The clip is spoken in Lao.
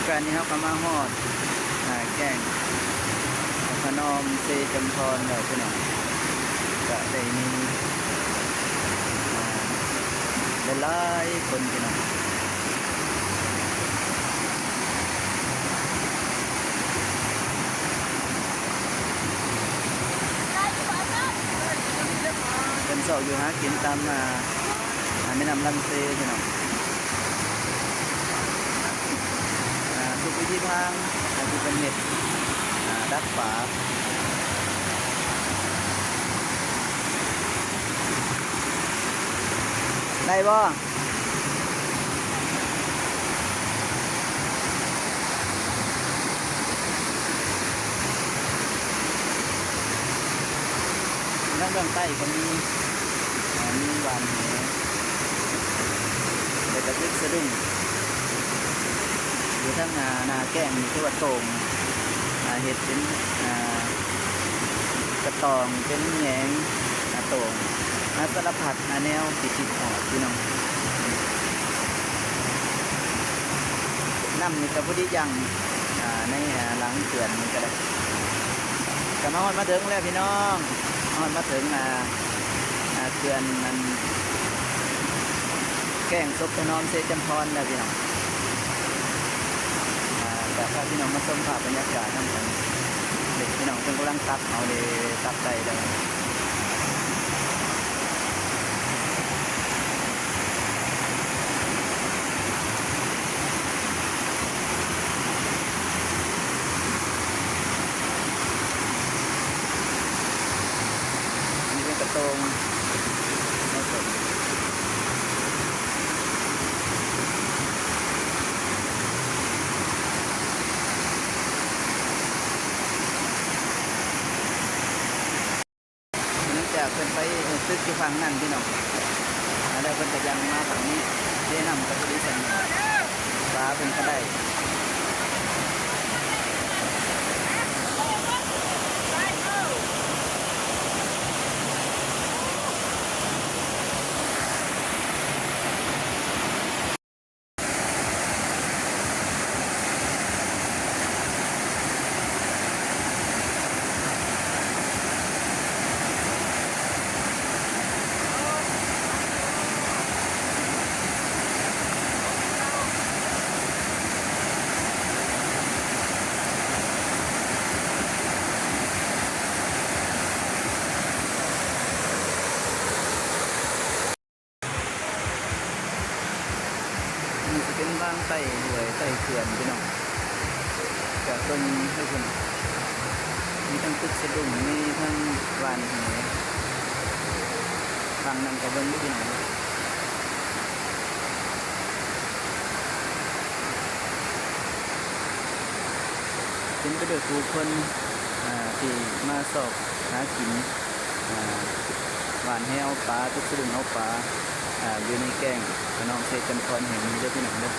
ການນີ້ເຮົາກໍມາຮອດ ອາ ແກ້ງພະນອມເຊຈຳພອນແລ້ວພີ່ນ້ອງ ກະໄດ້ມີ ອາ ຫຼາຍໆຄົນພີ່ນ້ອງ ເພິ່ນຊອກຢູ່ຫາກິນຕາມ ອາ ແມ່ນ້ຳລຳເຊພີ່ນ້ອງ ອາ ທຸກວິທີທາງ ອາ ທີ່ເພິ່ນເຮັດ ອາ ດັກປາ ໄດ້ບໍ່? ທາງເບື້ອງໃຕ້ກໍມີ ອາ ມີຫວ່ານແຫ ແລ້ວກໍຕຶກສະດຸ້ງ ຢູ່ທາງໜ້າ ໜ້າແກ້ງນີ້ຄືວ່າໂຕ່ງ ອາ ເຮັດເປັນ ອາ ກະຕ່ອງ ເປັນແຫງ ອາ ໂຕ່ງ ອາ ສາລະພັດ ອາ ແນວທີ່ຄິດອອກພີ່ນ້ອງ ນ້ຳນີ້ກໍພໍດີຢັ້ງ ອາ ໃນ ອາ ຫຼັງເຂື່ອນນີ້ກໍໄດ້ ກໍມາຮອດມາເຖິງແລ້ວພີ່ນ້ອງ ຮອດມາເຖິງ ອາ ອາ ເຂື່ອນ ອັນ ແກ້ງສົບຖະໜອມເຊຈຳພອນແລ້ວພີ່ນ້ອງ ອາ ກໍພາພີ່ນ້ອງມາຊົມພາບບັນຍາກາດນຳກັນ ເດັກພີ່ນ້ອງເພິ່ນກຳລັງຕັກເອົາເດ້ ຕັກໄດ້ແລ້ວ ອັນນີ້ເປັນກະໂຕ່ງ ຫຼັງຈາກເພິ່ນໄປຕຶກຢູ່ຝັ່ງນັ້ນພີ່ນ້ອງ ແລ້ວເພິ່ນກໍຍັງມາຝັ່ງນີ້ ເດ້ນ້ຳກໍພໍດີສ່ຳນີ້ ປາເພິ່ນກໍໄດ້ ນີ້ຊິເປັນວາງໃຕ້ຫ້ວຍໃຕ້ເຂື່ອນພີ່ນ້ອງ ຈາກເບິ່ງເດີພີ່ນ້ອງ ມີທັງຕຶກສະດຸ້ງ ມີທັງຫວ່ານແຫ ຝັ່ງນັ້ນກໍເບິ່ງເດີພີ່ນ້ອງ ເຕັມໄປດ້ວຍຜູ້ຄົນ ອາ ທີ່ມາຊອກຫາກິນ ອາ ຫວ່ານແຫເອົາປາ ຕຶກສະດຸ້ງເອົາປາ ອາ ຢູ່ໃນແກ້ງຂະໜອມເຊຈຳພອນແຫ່ງນີ້ເດີພີ່ນ້ອງເດີ.